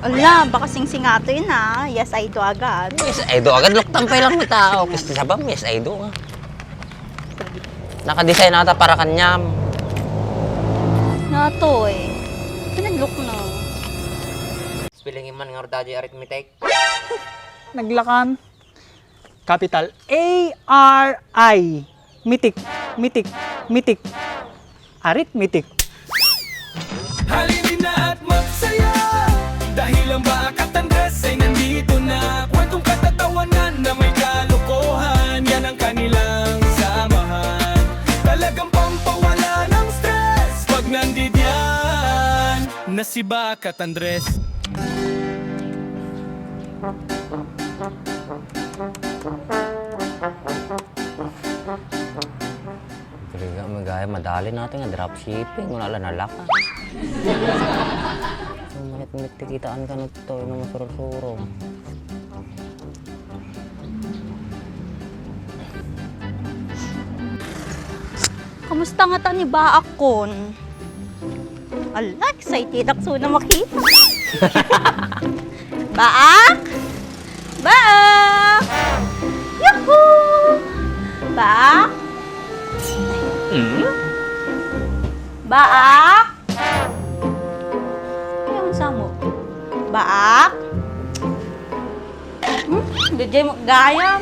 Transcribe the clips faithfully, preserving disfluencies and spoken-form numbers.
Ala, baka singsingatoy na. Yes, I do agad. Yes, I do agad. Luktan pay lang mata. O, kasta sabam, yes, I do nga. Nakadesign ata para kaniam. Natoy. Pinadlok na. Spelling man nga daddy arithmetic. Naglakan. Capital A R I. Mitik, mitik, mitik. Arithmetic. Halina at magsaya dahil ang Baak at Andres ay nandito na. Kwentong katatawanan na may kalokohan, yan ang kanilang samahan. Talagang pampawala ng stress pag nandidiyan na si Baak at Andres. Talaga, magaya, madali natin nga dropshipping, wala lang nalaka. Ang manit-manit ti kitaan kano to, yung masuro-suro. Kumusta ngata ni Baak kon? Ala, excited ako na makita. Baak? Baak! Yahoo! Baak? Hmm? Baak? Ay, ang samo. Baak? Hmm? Dajay mo gayam.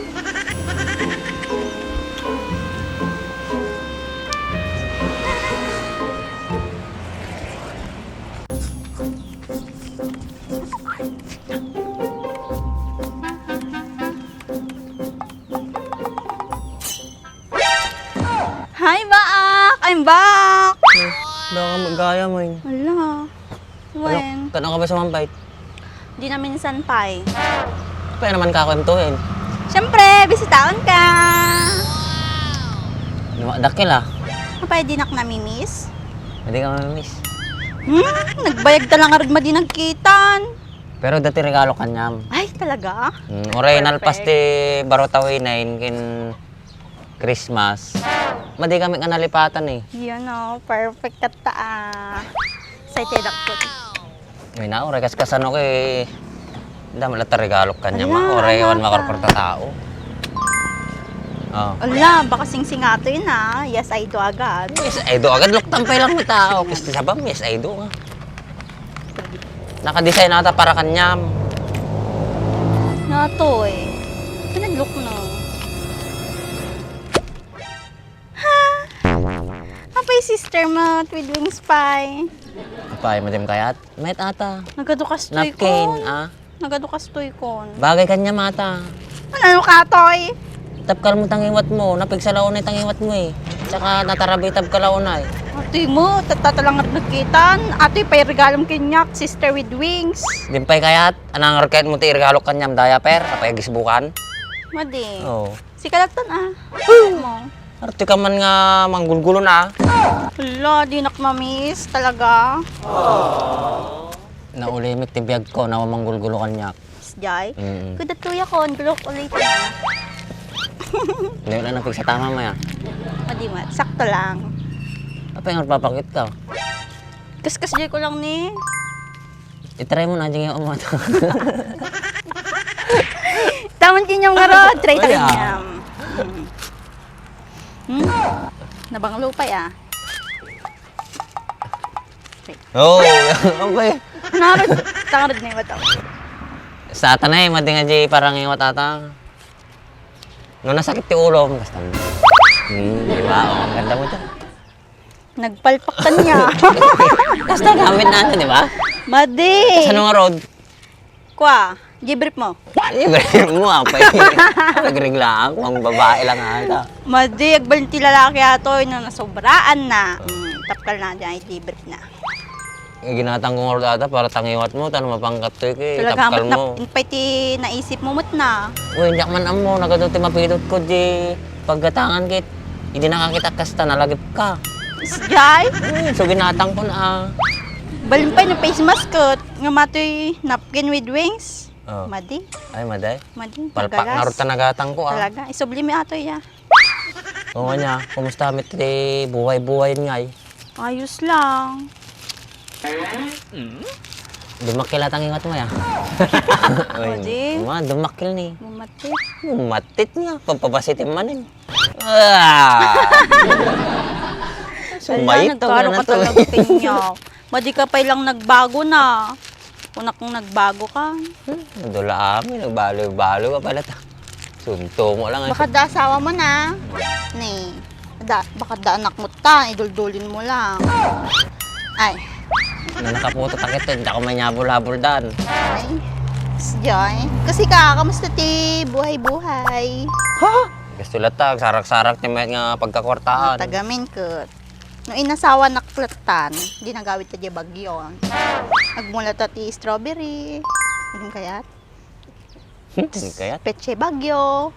Hi, Baak! I'm back! Baka magaya mo yun. Wala. When? Kano ka ba sumampay? Di na minsan pay. Pwede naman kakwentuhin. Siyempre, bisitaon ka! Ano, dakil ah. Apay, di nak namimiss? Hindi ka mamimiss. Hmm, nagbayag ta lang arud madi nagkitan. Pero dati regalo kanyam. Ay, talaga? Mm, oray nalpas ti baro tawinain ken Christmas. Madi kami nga nalipatan eh. Yan o, perfect kat ta ah. Excited ako. Ay na, oray kas kasano kay damo la ta regalo kanya ma. Ala, oray wan makarkorta tao. Oh. Ala, baka singsingatoy na. Yes, I do agad. Yes, I do agad. Luktan pay lang mata. O, kasta sabam, yes, I do nga. Nakadesign ata para kanyam. Natoy. Pinadlok na. Ha? Apay sister mo, with wings pie. Apay, madam kayat? Mayat ata. Nagadukas toy napkin, ah? Nagadukas toy kon. Bagay kanya mata. Ano ka, toy? Tapkal mo tangiwat mo, napigsalaw na tangiwat mo eh. Tsaka natarabi tapkal ako na eh. Atoy mo, tatatalangat nagkitan. Atoy pay regalom kanyak, sister with wings. Dimpay kayat, anang regalom ti regalo kanyam diaper, apay agisbukan? Madi. Oh. Sikalatan ah. Mo. Arte ka man nga manggulgulo na. Hala, di nak mamiss talaga. Naulimik ti biag ko, nawa manggulgulo kanyak. Jay? Mm. Kuda tuya ko, ang gulok ulit na. Hindi wala na pagsa tama mo yan. Madi mat, sakto lang. Apa yung papakit ka? Kaskas jay ko lang ni. I-try mo na, jing yung umato. Taman kinyam nga rod, try ta kinyam. Hmm. Nabanglo pa ya. Oh, okay. Narod, tangarod na yung mata. Sa ata na eh, madi nga di parang yung mata. No, nasakit ti ulo, basta. Hmm, di ba? Oh, ang ganda mo dyan. Nagpalpak kanya. Basta gamit na ano, di ba? Madi. Sa nung road? Kwa, debrief mo. Debrief mo, apay. Nagregla ako, ang babae lang ata. Madi, agbalin ti lalaki ato, ino nasobraan na. Mm, tapkal na dyan, ay debrief na. Eh, ginatang ko nga ata para tangiwat mo, tan mapangkat to, eh, talaga, tapkal mo. Nap-, pay ti naisip mo, mat na. Uy, hindi man amo, nagado ti mapidot ko, di paggatangan kit, hindi nakakita kasta, nalagip ka. Jay? Hmm, so ginatang ko na, ah. Balin pay no face mask ko, nga matoy napkin with wings. Oh. Madi. Ay, maday. Madi. Palpak nga ruta nagatang ko, ah. Talaga. Isubli mi ato, ya. Oo nga niya, kumusta mit ti buhay-buhay ngay? Ayos lang. Dumakkel ata nga ingat mo, ya. Oy, Odi? Uma, dumakkel ni. Bumatit. Bumatit nga. Pagpabasitin manen. Sumayit to, nagkaro ka talaga, Tinyak. Madi ka pa lang nagbago na. Una kang nagbago ka. Hmm, dula amin, nagbalo-balo ka pala ta. Sunto mo lang. Baka da asawa mo na. Ni, da, baka da anak mo ta, iduldulin mo lang. Ay. Nakaputo takit to, hindi ako may nyabol-habol dan. Ay, Joy. Kasi ka, kamusta ti buhay-buhay? Ha? Gusto lang ta, sarak-sarak ti mayat nga pagkakwartaan. Tagamin ko. No inasawa na klatan, di nagawid ta di bagyo. Nagmula ta ti strawberry. Ano kaya? Hmm, kaya? Petche Bagyo.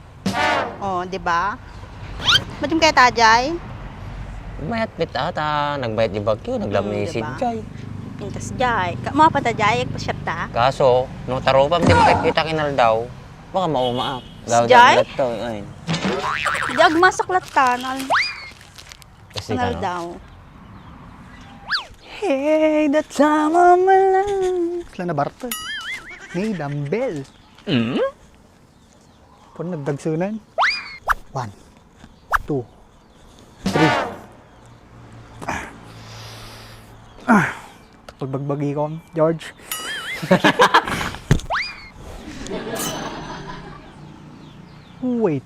Oh, di ba? Ba't yung kaya tajay? Mayat met ata, nagbayat di bagyo, naglamnisid jay. Pintas jay. Ka-, mga patajay, agpasyat ta? Kaso, no tarupam di makikita kinaldaw, baka maumaak. Jay? Ay. Di agmasak latan. Kasi kanaldaw. Hey, that's how I'm alive. Sila na barto. Ni Dambel. Mm? Puro nagdagsunan. One, two, three. Ah. Pagbagbagi ko, George. Wait.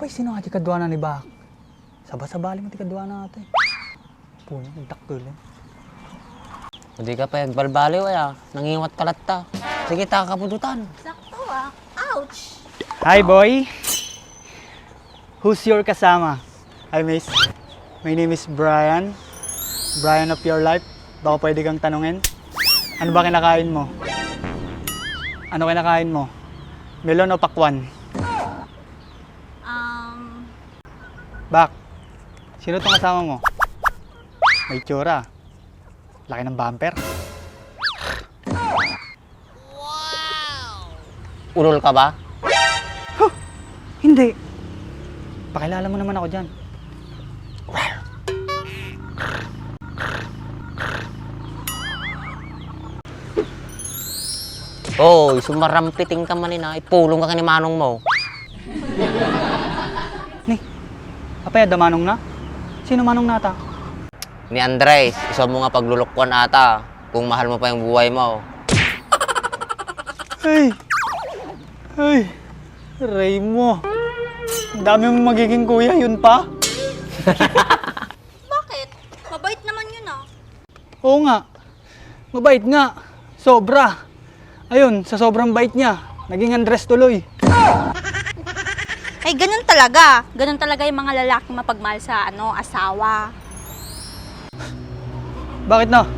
Pay, sino nga ti kaduana ni Bak? Saba-sabali mo ti kaduana ate. Puno, nagdakkel eh. O di ka pay agbalbaliw, ay, ah. Nangiwat ka latta. Sige, ta kabudutan. Sakto, ah. Ouch! Hi, boy. Who's your kasama? Hi, miss. My name is Brian. Brian of your life. Baka pwede kang tanungin. Ano ba kinakain mo? Ano kinakain mo? Melon o pakwan? Um, Bak, sino tong kasama mo? May itsura. Laki ng bumper. Ulol ka ba? Huh! Hindi. Pakilala mo naman ako dyan. Oy, sumarampiting ka man ina, ipulong ka ken ni manong mo. Ni, apay adda manong na? Sino manong nata? Ni Andres, isu mo nga paglulukuan ata, kung mahal mo pa yung buhay mo. Ay! Ay! Aray mo! Ang dami mong magiging kuya, yun pa? Bakit? Mabait naman yun, ah. Oo nga. Mabait nga. Sobra. Ayun, sa sobrang bait niya, naging Andres tuloy. Ay, ganun talaga. Ganun talaga yung mga lalaking mapagmahal sa, ano, asawa. Bakit na?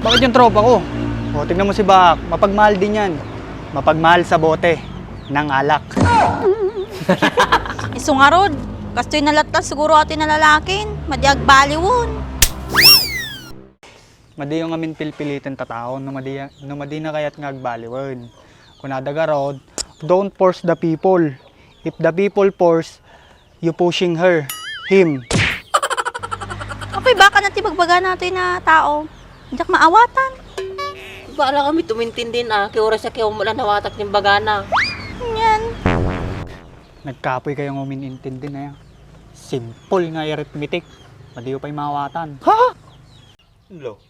Bakit yung tropa ko? O, tignan mo si Bak. Mapagmahal din yan. Mapagmahal sa bote ng alak. Isu ngarud, kastoy na latta siguro atoy nga lalakin. Madi agbaliwen. Madi yung amin pilpiliten ta tao, no madi, no madi na kayat nga agbaliwen. Kunada garud, "Don't force the people. If the people force, you pushing her, him." Apay, baka na ti bagbaga natoy nga tao. Diak maawatan. Bahala kami tumintindi na, kay oras a kay umula nawatak yung bagana. Yan. Nagkapoy kayo nga uminintindi na yan. Simple nga arithmetic. Madiyo pa'y mawatan. Ha? Lo.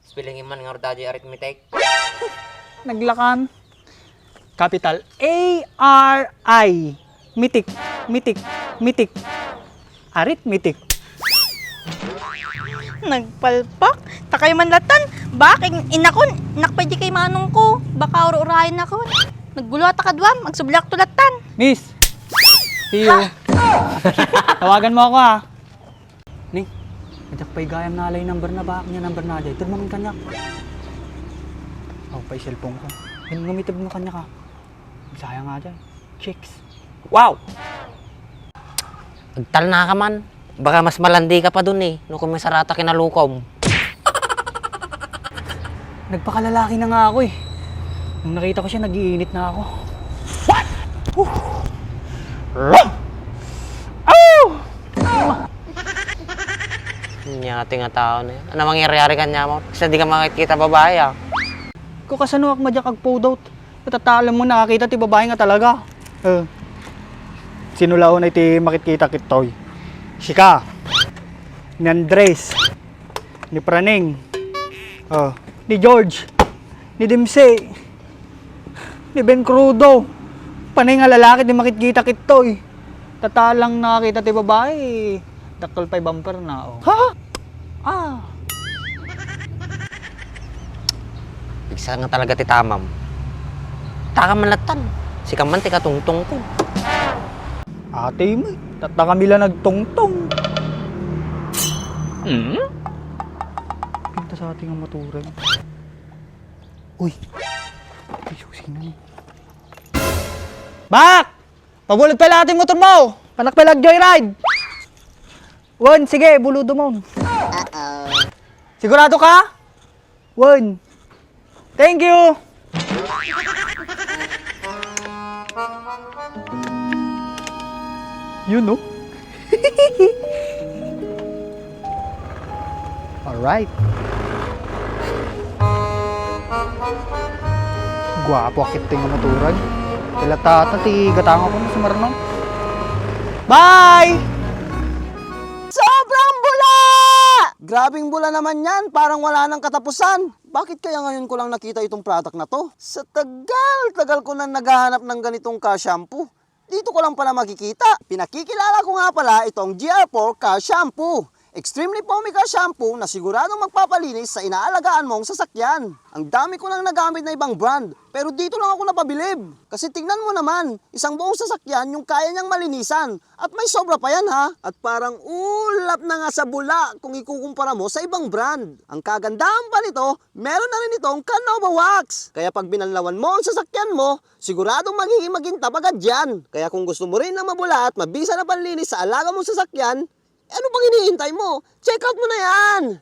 Spelling man nga orta di arithmetic. Naglakan. Capital A R I. Mitik, mitik, mitik. Arithmetic. Nagpalpak. Takay man latan. Bak, in-, inakon. Nakpay di kay manong ko. Baka uro-urayan ako. Naggulo ata kaduam. Agsubliak to latan. Miss. See you. Tawagan mo ako, ha. Ning, ajak pay gayam nalay number na ba? Nya number na jay. Tud mo kanya. Aw, pay cellphone ko. Yun, ngumitib mo kanya ka. Sayang nga dyan. Chicks. Wow! Agtalna ka man. Baka mas malandi ka pa dun eh. No, kung may sarata kinalukom. Nagpakalalaki na nga ako eh. Nung nakita ko siya, nag-iinit na ako. What? Whew! Lo! Ow! Yati nga tao na yan. Ano mangyari-yari kanya mo? Kasi di ka makikita babae, ah. Ko kasano ak madiak agpudot? Tatalem mo nakakita ti babae nga talaga. Eh, sino la unay ti makikita kittoy? Sika. Ni Andres. Ni Praneng. Oh, ni George. Ni Dimse. Ni Ben Crudo. Panay nga lalaki ti makikita kittoy. Tatalang nakakita ti babae. Dakkel pay bumper na, oh. Ha? Ah. Pigsa nga talaga ti tamam. Taka man latan. Sika man ti katungtong ko. Ate mo, eh. Tatta kami lang nagtungtong. Hmm? Pinta sa ating maturan. Uy! Ay, susi na ni. Bak! Pabulut pala ating motor mo! Panak pala joyride! Wen, sige, buludo mo. Sigurado ka? Wen. Thank you! Yun, no? Alright. Guapo a keteng nga moturan. Kila tata ti gatanga ko no sumarno. Bye! Sobrang bula! Grabing bula naman yan. Parang wala nang katapusan. Bakit kaya ngayon ko lang nakita itong product na 'to? Sa tagal-tagal ko nang naghahanap ng ganitong ka-shampoo. Dito ko lang pala makikita. Pinakikilala ko nga pala itong G R four Ka Shampoo. Extremely foamy ka shampoo na siguradong magpapalinis sa inaalagaan mong sasakyan. Ang dami ko nang nagamit na ibang brand, pero dito lang ako napabilib. Kasi tingnan mo naman, isang buong sasakyan yung kaya niyang malinisan. At may sobra pa yan ha. At parang ulap na nga sa bula kung ikukumpara mo sa ibang brand. Ang kagandahan pa nito, meron na rin itong Canova Wax. Kaya pag binanlawan mo ang sasakyan mo, siguradong magiging magintab agad yan. Kaya kung gusto mo rin ng mabula at mabisa na panlinis sa alaga mong sasakyan, eh, ano pang hinihintay mo? Check out mo na yan!